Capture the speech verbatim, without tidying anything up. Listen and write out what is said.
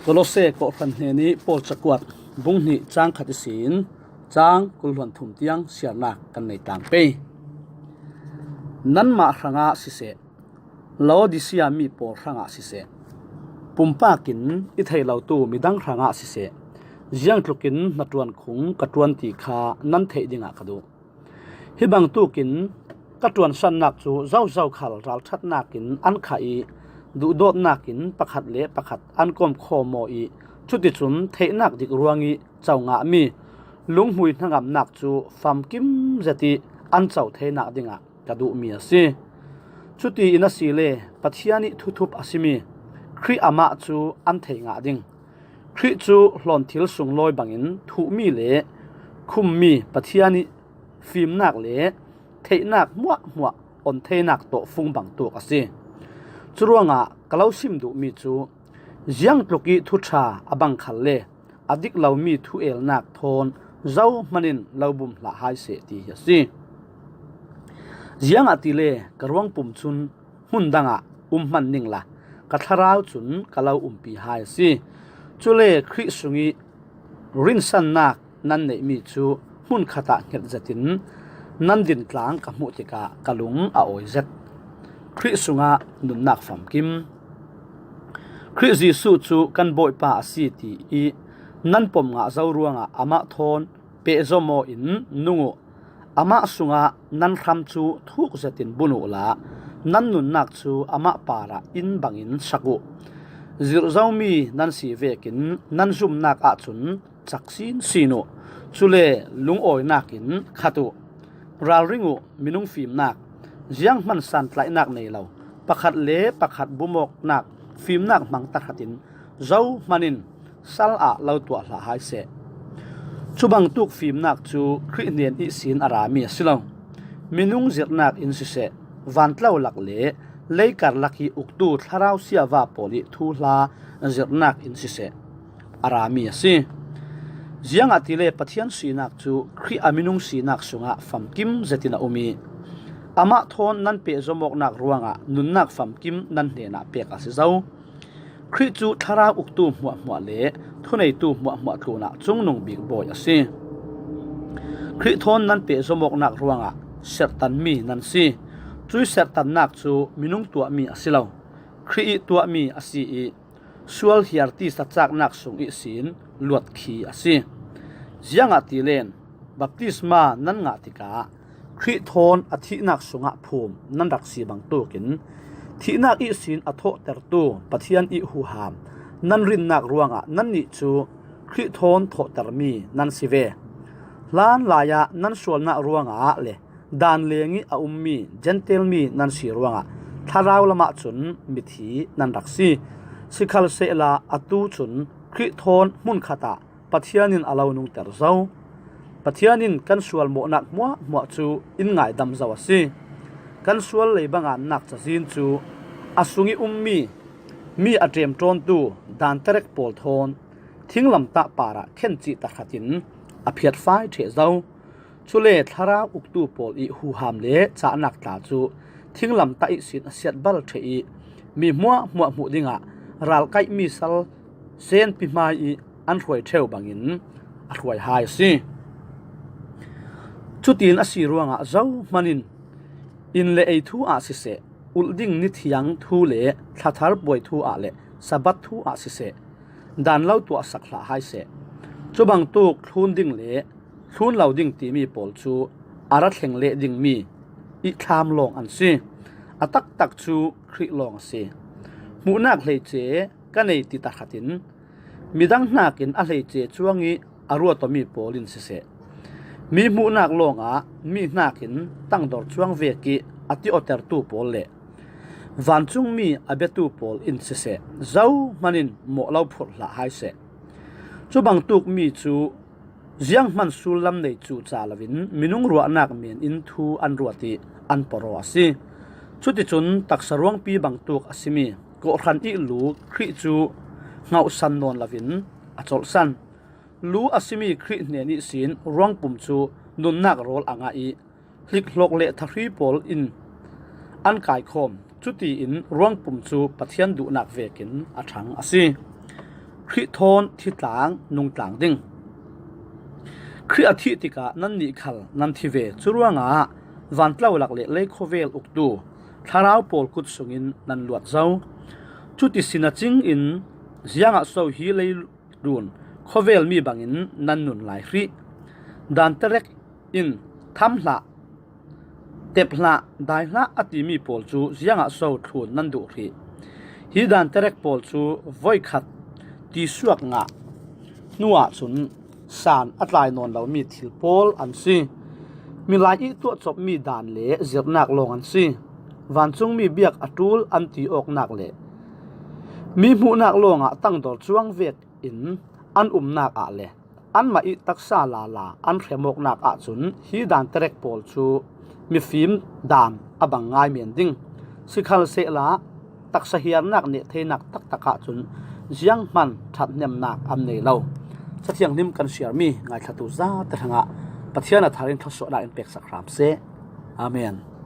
Kolose kawhhran hnenih Paul cakuat bung hnih cang khat ihsin cang kul hluan thum tiang siarnak kan nei tang pei. Nanmah hrangah siseh, Laodicea mi pawl hrangah siseh, pumpakin i thei lotu midang hrangah siseh, ziangtlukin hnaṭuan khung ka ṭuan ti kha nan theih dingah ka duh. Hi bangtukin ka ṭuansannak cu zozo khal ralṭhatnakin an khah i, duhdawtnakin pakhat le pakhat an kawmkhawm aw i, cuticun theihnak dik ruangih co ngahmi lunghmui hnangamnak cu famkim zet i an co theinak dingah ka duhmi a si. Cutiin asile Pathian ih thuthup a simi Khrih amah cu an thei ngah ding. Khrih cu hlawnthil sunglawi bangin thuhmi le khummi Pathian ih fimnak le theihnak hmuahhmuah on theinak tawhfung bangtuk a si. Curuangah ka lo sim duhmi cu ziangtluk ih thuṭha a bang khal le a dik lomi thuelnak thawn zohman in lo bum hlah hai seh ti hi a si. Ziangahtile ka ruangpum cun hmun dangah um hman ningla ka thlarau cun ka lo umpi hai a si. Cule Khrih sungih rinsannak nan neihmi cu hmun khatah hnget zetin nan din tlang ka hmuh tikah ka lung a awi zet. Khrih sungah nunnak famkim. Khrih Jesuh cu kan Bawipa a si ti ih nan pom ngah zo ruangah amah thawn pehzom aw in nung uh. Amah sungah nan hram cu thuk zetin bun uhla nan nunnak cu amah parah inn bangin sak uh. Zirh zomi nan si vekin nan zumnak ahcun cak sinsin uh. Cule lungawinakin khat uh. Ralring uh, minung fimnak, zianghman santlaihnak nei lo, pakhat le pakhat bumawknak fimnak hmang tahratin zohman in sal ah lo tuah hlah hai seh. Cubangtuk fimnak cu Khrih hnen ihsin a rami a si lo. Minung zirhnak in siseh, vantlo lak le leikar lak ih uktu thlarau siava pawl ih thuhla zirhnak in siseh, a rami a si. Ziangahtile Pathian sinak cu Khrih a minung sinak sungah famkim zetin a um ih, amah thawn nan pehzom awknak ruangah nunnak famkim nan hnenah pek a si zo. Khrih cu thlarau uktu hmuahhmuah le thuneitu hmuahhmuah tlunah cungnung bik bawi a si. Khrih thawn nan pehzom awknak ruangah serhtanmi nan si. Cui serhtannak cu minung tuahmi a si lo, Khrih ih tuahmi a si ih, sual hiar tisa caknak sung ihsin luatkhi a si. Ziangahtile baptisma nan ngah tikah Khrih thawn a thihnak sungah phum nan rak si bangtukin, thihnak ihsin a thawhtertu Pathian ih huham nan rinnak ruangah nannih cu Khrih thawn thawhtermi nan si ve. Hlanlai ah nan sualnak ruangah le dan lengih a ummi Jentail mi nan si ruangah thlarau lamah cun mithi nan rak si. Sikhalsehla atu cun Khrih thawn hmun khatah Pathian in a lo nungter zo. Pathian in kan sual mawhnak hmuahhmuah cu in ngaidam zo a si. Kan sual leibangannak cazin cu a sungih ummi mi a ṭemṭawntu danterek pawl thawn thinglamtah parah khencih tahratin a phiatfai ṭheh zo. Cule thlarau uktu pawl ih huham le cahnak tla cu thinglamtah ihsin a siatbal ṭheh ih mi hmuahhmuah hmuh dingah ralkaihmi sal senpi hmai ih an hruai ṭheu bangin a hruai hai a si. Cutin a si ruangah zohman in inn le ei thu ah siseh, ulh ding ni thiang thu le thlathar puai thu ah le Sabbath thu ah siseh, dan lo tuahsak hlah hai seh. Cubangtuk thlun ding le thlun lo ding timi pawl cu a ra thleng leh dingmi ihthlam lawng an si. A taktak cu Khrih lawng a si. Hmuhnak hleice ka nei ti tahratin midang hnakin a hleice cuang ih a ruat awmi pawl in siseh, mi hmuhnak lawngah mi hnakin tangdor cuang vek ih a ti awtertu pawl le vancungmi a biatu pawl in siseh, zohman in mawh lo phurh hlah hai seh. Cubangtuk mi cu zianghman sullam nei cuhca loin minung ruahnak men in thu an ruat ih an porh aw a si. Cuticun taksa ruangpi bangtuk a simi kawhhran ih lu Khrih cu hngauhsan nawn loin a colhsan. Lu a simi Khrih hnen ihsin ruangpum cu nunnak rawl a ngah ih, hlikhlawk le thahrui pawl in an kaikhawm. Cutiin ruangpum cu Pathian duhnak vekin a ṭhang a si. Khrih thawn thi tlang nung tlang ding. Khrih a thih tikah nannih khal nan thi ve. Curuangah vantlo lak le lei khawvel uktu thlarau pawl kut sungin nan luat zo. Cuti sin a cingin ziangah so hi leirun khawvel mi bangin nan nun lai hrih. Dan terek in tham hlah, tep hlah, dai hlah a timi pawl cu ziangah so thlun nan duh hrih? Hi dan terek pawl cu voikhat tisuak ngah hnuah cun san a tlai nawn lomi thil pawl an si. Milai ih tuahcopmi dan le zirhnak lawng an si. Vancungmi biak a ṭul an ti awknak le mi hmuhnak lawngah tangdor cuang vekin an umnak ah le anmah ih taksa lala an hremawknak ahcun hi dan terek pawl cu mifim dan a bang ngai men ding. Sikhalsehla taksa hiarnak neh theinak taktak ahcun zianghman ṭhathnemnak an nei lo. Cathianghlim kan siarmi ngaithlatu zate hrangah Pathian a tharin thluasuahnak in peksak hram seh. Amen.